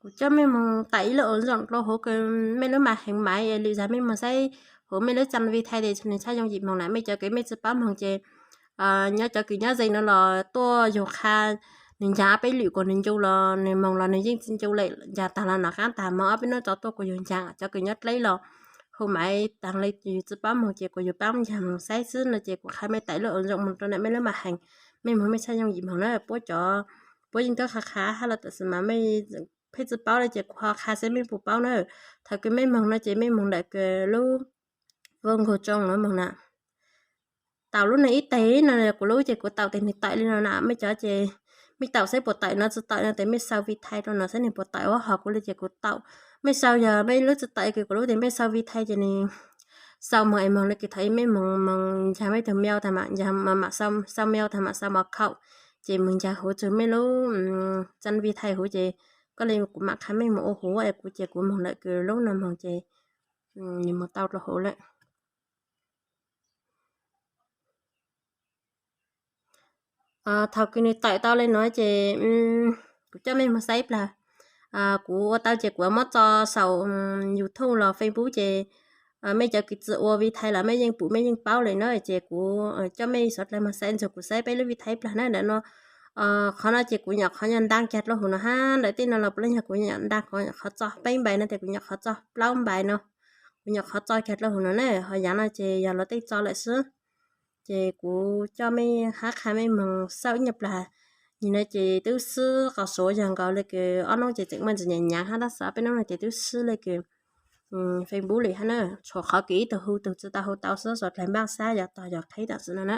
Kuv coj mej moog taim ib lub ua zoo rua huv kws mej lub mas heev maiv es lwm zag mej moog saib huv mej lub tsab vi thai tes nws tshaj yoo yim moog na. Mej cov kws mej tsi paub moog ces nyob cov kws nyob ze no los tuaj yug qha, nws ncaag ob peb lwm kuas nws ncu los nws moog los nws yeej tsi ncu le, ncaag taag los nov qaab taag moog ob peb nub tso tuaj kuas yug ncaag. Cov kws nyob dleb los hu maiv taag le yug tsi paub moog ces kuas yug paab ncaag moog saib xwb no ces kuv qha mej taim lub ua zoo moog rua na mej lub mas heev, mej moog mej tshaj yoo yim moog na. Puab cov, puab yeej kawg qha qha hab los tam sim mas mej pheej tsi paub le ces kuv ho qha saib mej puas paub na. Thaum kws mej moog no ces mej moog ntawm kws lub Google Chrome no moog na. Taum lub no ib teg no kuv lub ces kuv taum tes nws tawm li no na. Mej cov ces mej taum saib puas tawm no, tsi tawm no tes mej sau vi thai rua no saib nws puas tawm ua hov kuv le ces kuv taum. Mej sau yog mej lub tsi tawm kws kuv lub tes mej sau vi thai ces nws sau moog es moog le kws thaum ub mej moog moog ncaag mej tug mail taag mam ncaag, sau mail taag mam sau mos khaum ces moog ncaag huv txug mej lub tsab vi thai huv ces koj le kuv mam qha mej moog ua huv es kuv ces kuv moog ntawm kws lub no moog ces nws moog tau rua huv lawm. Thaum kws nws tawm tau le no ces kuv coj mej moog saib plag. Kuv ua tau ces kuv muab tso saum YouTube los Facebook ces mej cov kws tsi ua vi thai los mej yeej pum mej yeej paub le no ces kuv coj mej suav dlawg moog saib ntxuag kuv saib peb lub vi thai plag na ntawm no. Qhov no ces kuv nyom qhov nyom ntaab kiag dlua huv no hab ntawm tej no los puav leej yog kuv nyom ntaab qhov tso peb npais no tes kuv nyom qhov tso plaub npais no. Kuv nyom qhov tso kiag dlua huv no na, ho yaav no ces yog luag tej tso lawm xwb. Ces kuv coj mej hab qha mej moog xauj ib nyuag plag. Nim no ces tub xwb qos suav yog nkaus le kws ob nub ces tseem muaj ntsis nyaav nyaav hab tab sis peb nub no ces tub xwb le kws Facebook li hab na, tshuav qhov kws ib tug hu tug tsi tau hu tau xwb, suav dlawg npaaj sab yog tog yog qheb tam sim no na.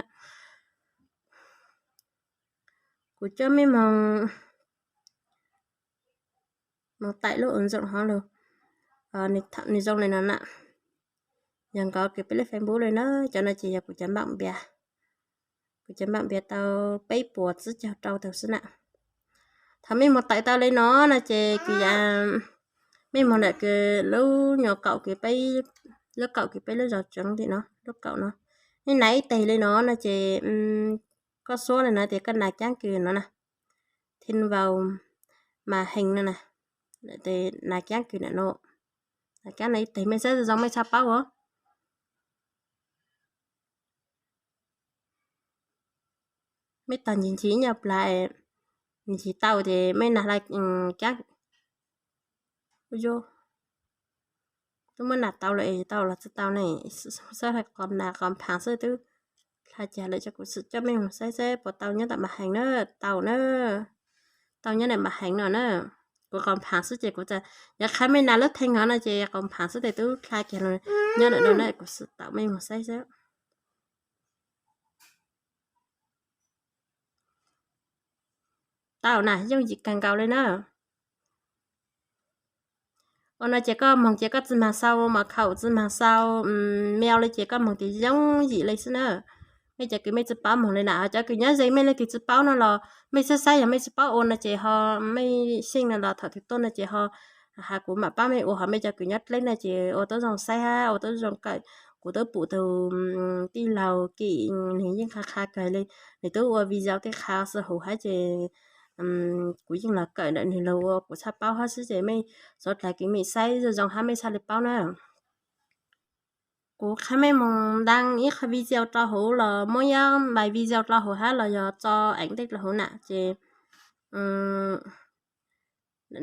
Kuv coj mej moog, moog taim lub ua zoo hov lug, nws zoo le no na. Yog nkaus kws peb lub Facebook le na, cov no ces yog kuv cov npaam npias. Kuv cov npaam npias tau peb puas tsib caug rau tug xwb na. Thaum mej moog taim tau le no no ces kws yaav, mej moog ntawm kws lub nyuas kaum kws peb, lub kaum kws peb lub zog tseev tim no, lub kaum no. Mej nas ib teg le no no ces koj suab le no tes koj nas kaab kws no na, thij vau mas heev no na, tes nas kaab kws na no, nas kaab no ib teg mej saib zoo mej tshaj paub os. Mej tog ncig ncig ib nyuag plag, ncig tau tes mej nas la kaab. Tub muab nas tau lawm es tau los tsi tau ne, saib qos nas qos phaam xwb tub dlha cag lawm, ces kuv xum coj mej moog saib saib puas tau nyob ntawm mas heev na, tau na, tau nyob ntawm mas heev no na. Kuv qos phaam xwb ces kuv txawm yuav qha mej nas lub thee hov no ces qos phaam xwb tes tub dlha cag lawm, nyob ntawm no na kuv xum taum mej moog saib saib. Tau na, yooj yim kawg nkaus le na. Ua no ces koj moog ces koj tsi maag sau mos khaum, tsi maag sau mail le ces koj moog tes yooj yim le xwb na. Mej cov kws mej tsi paub moog le na, cov kws nyob ze mej le kws tsi paub no los mej saib saib yog mej tsi paub ua no ces ho mej xyeej no los thaum twg tuaj no ces ho has kuv mam pab mej ua, ho mej cov kws nyob dleb no ces ua tub zoo saib hab ua tub zoo kawm. Kuv tub pum tug tij laug Kim nws yeej qha qha kawg le, nws tub ua video tej qha xwb huv hab ces kuv yeej los kawm ntawm nws lug ua kuv tshaj paub hab xwb ces mej suav dlawg kws mej saib zoo zoo hab mej tshaj le paub na. Kuv qha mej moog ntaab ib qho video rau huv los muab ib npais video rau huv hab los yog tso eev tej rau huv na ces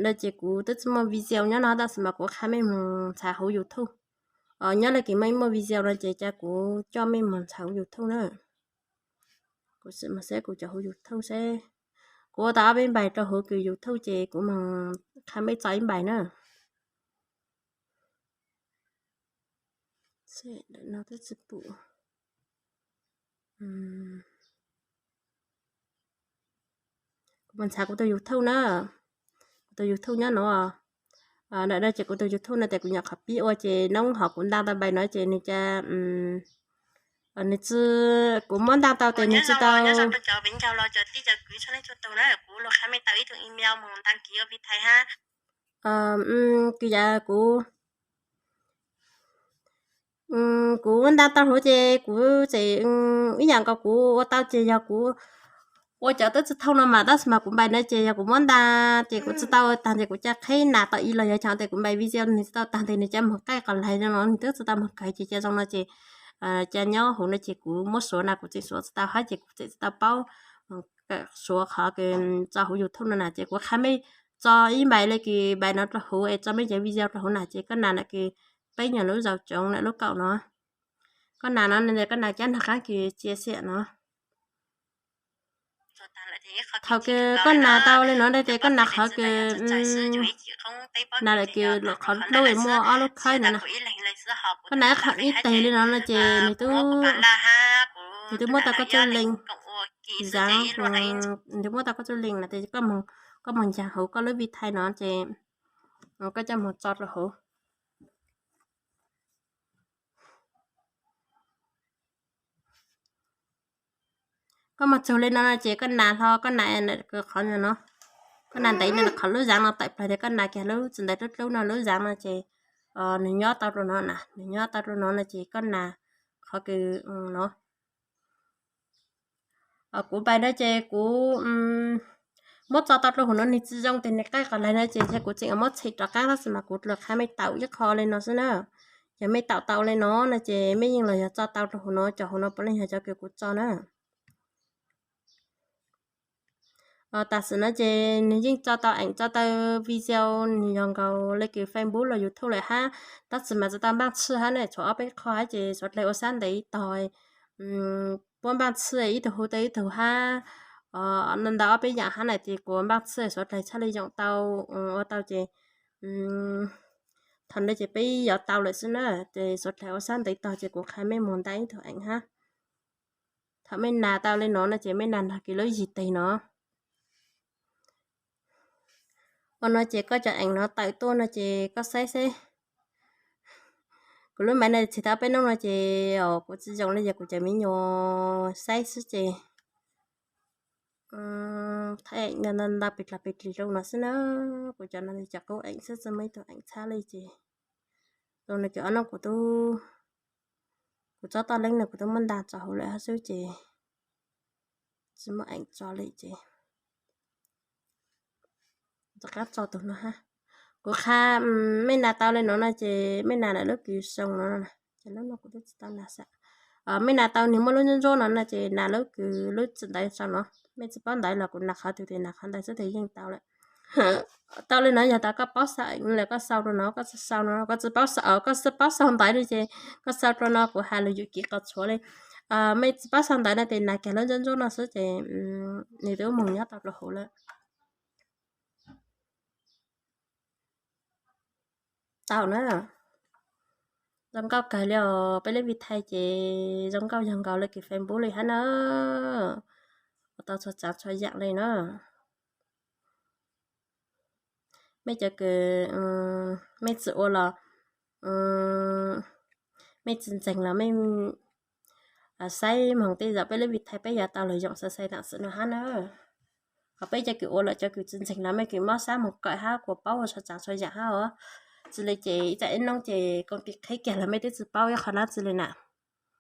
no ces kuv twb tsi muaj video nyob no tab sis mas kuv qha mej moog ntxhais huv YouTube. Nyob le kws mej muaj video no ces ca kuv coj mej moog ntxhais huv YouTube na. Kuv xum moog saib kuv cov huv YouTube saib. Kuv ua tau ob peb npais rau huv kws YouTube ces kuv moog qha mej tso ib npais na. Kuv moog ntxhais kuv tug YouTube na, kuv tug YouTube nyob no. Ntawm no ces kuv tug YouTube no tes kuv nyom qhov pib ua ces noob hov kuv ntaaj tau npais no ces nws ca, nws tsi, kuv muab ntaaj tau tes nws tsi tau. Cov viv ncaus los cov tij cov kwv txhua leej txhua tug na, kuv lug qha mej tau ib tug email moog ntaaj kiv ua vi thais hab. Kws yaav kuv, kuv ntaaj tau huv ces kuv tseem, ib yaam nkaus kuv ua tau ces yog kuv ua cov twb tsis thooj no mas tab sis mas kuv npais no ces yog kuv muab nta ces kuv tsis tau tag ces kuv cia qheb nas tau ib los yog cov tias kuv npais video nws tsis tau tag ntes nws cia moog qaij qos lais zoo no nws twb tsis tau moog kawg ces cia zoo no ces cia nyob huv no ces kuv muab suav na kuv tseem suav tsis tau hab ces kuv tseem tsis tau paub suav qhov kws tso huv YouTube no na ces kuv qha mej tso ib npais le kws npais no rau huv es tso mej cov video rau huv na ces koj nas na kws peb nyuag lub zaus tsoov na lub kaum no. Koj nas no koj nas cab nrog qaab kws cia xiam no. Thaum kws koj nas tau le no na ces koj nas qhov kws nas le kws qhov dlub es muaj ob lub khawb no na. Koj nas ib qho ib teg le no no ces nws twb, nws twb muab tau koj txuj leej zaav, nws twb muab tau koj txuj leej no ces koj moog ncaag huv koj lub Vitae no ces koj coj moog tso rau huv. Koj moog txug le no no ces koj nas hlo koj nas qhov no, koj nas ntev no qhov lub zaav no tawm plawg ces koj nas kiag lub txiv ntawv dlub dlub no lub zaav no ces nws nyob tau rau no na, nws nyob tau rau no no ces koj nas qhov kws no. Kuv npais no ces kuv muab tso tau rau huv no nws tsis zoo tes nws qaij qos lais no ces kuv tseem muab txhem rov qaab tab sis mas kuv lug qha mej taum ib qho le no xwb na. Yog mej taum tau le no no ces mej yeej los yog tso tau rau huv no, cov huv no puav leej yog cov kws kuv tso na. Tam sim no ces nws yeej tso tau eem tso tau video nws yog nkaus le kws Facebook los YouTube lawm hab, tab sis mas tsis tau npaaj tshij hab ne, tshuav ob peb qho hab ces suav dlawg ua sab ntev tog puab npaaj tshij ib tug hu tau ib tug hab, ntawd ob peb yaam hab na ces kuv npaaj tshij suav dlawg txhaj le yoom tau ua tau ces thaum ntawd ces peb yuav tau lawm xwb na, ces suav dlawg ua sab ntev tog ces kuv qha mej moog ntaus ib tug eem hab. Thaum mej nas tau le no no ces mej nas nrog kws lub yig teg no. Ua no ces koj cov eem no tawm tuaj no ces koj saib seb. Kuv lub maiv no txhig tau peb nub no ces kuv tsis yoom le yog kuv cov me nyuam saib xwb ces thaij eem ntau pes dlog pes dlig zoo no xwb na. Kuv cov no cov qub eem xwb tsis muaj ib tug eem txhab li ces zoo no ces ob nub kuv tub, kuv tsob toj leeb no kuv tub muab nta tso huv lawm hab xwb ces tsis muaj eem tso li ces rov qab tso tug no hab. Kuv qha mej nas tau le no no ces mej nas lawm lub kws zoo no, ces lub no kuv tub tsis tau nas xwb. Mej nas tau nwg muaj lub ntsuab ntsuab no no ces nas lub kws lub txiv ntawv sau no, mej tsis paub ntawv los kuv nas qhov twg tes nas qhov ntawd xwb tes yeej tau lawm. Tau le no yog tas koj paub sau lawm koj sau rau no, koj tsis sau no koj tsis paub sau, koj tsis paub sau ntawv li ces koj sau rau no kuv has lug yuam kev qhov tshuav li. Mej tsis paub sau ntawv no tes nas kiag lub ntsuab ntsuab no xwb ces nws twb moog nyob tau rau huv lawm. Tau na. Zoo nkauj kawg li os, peb lub Vitae ces zoo nkauj yog nkaus le kws Facebook li hab na. Ua tau txhua tsaav txhua yaam li na. Mej cov kws mej tsis ua los mej tsis ntseeg los mej saib moog tej zaum peb lub Vitae peb yuav tau lug yoom xais xais tam sim no hab na. Ho peb cov kws ua lawm cov kws tsis ntseeg los mej kws mob sab moog kawm hab kuas paub ua txhua tsaav txhua yaam hab os. Tsis li ces ib tsam ib nub ces koom ti qheb kiag los mej twb tsis paub ib qho dlaab tsi li na.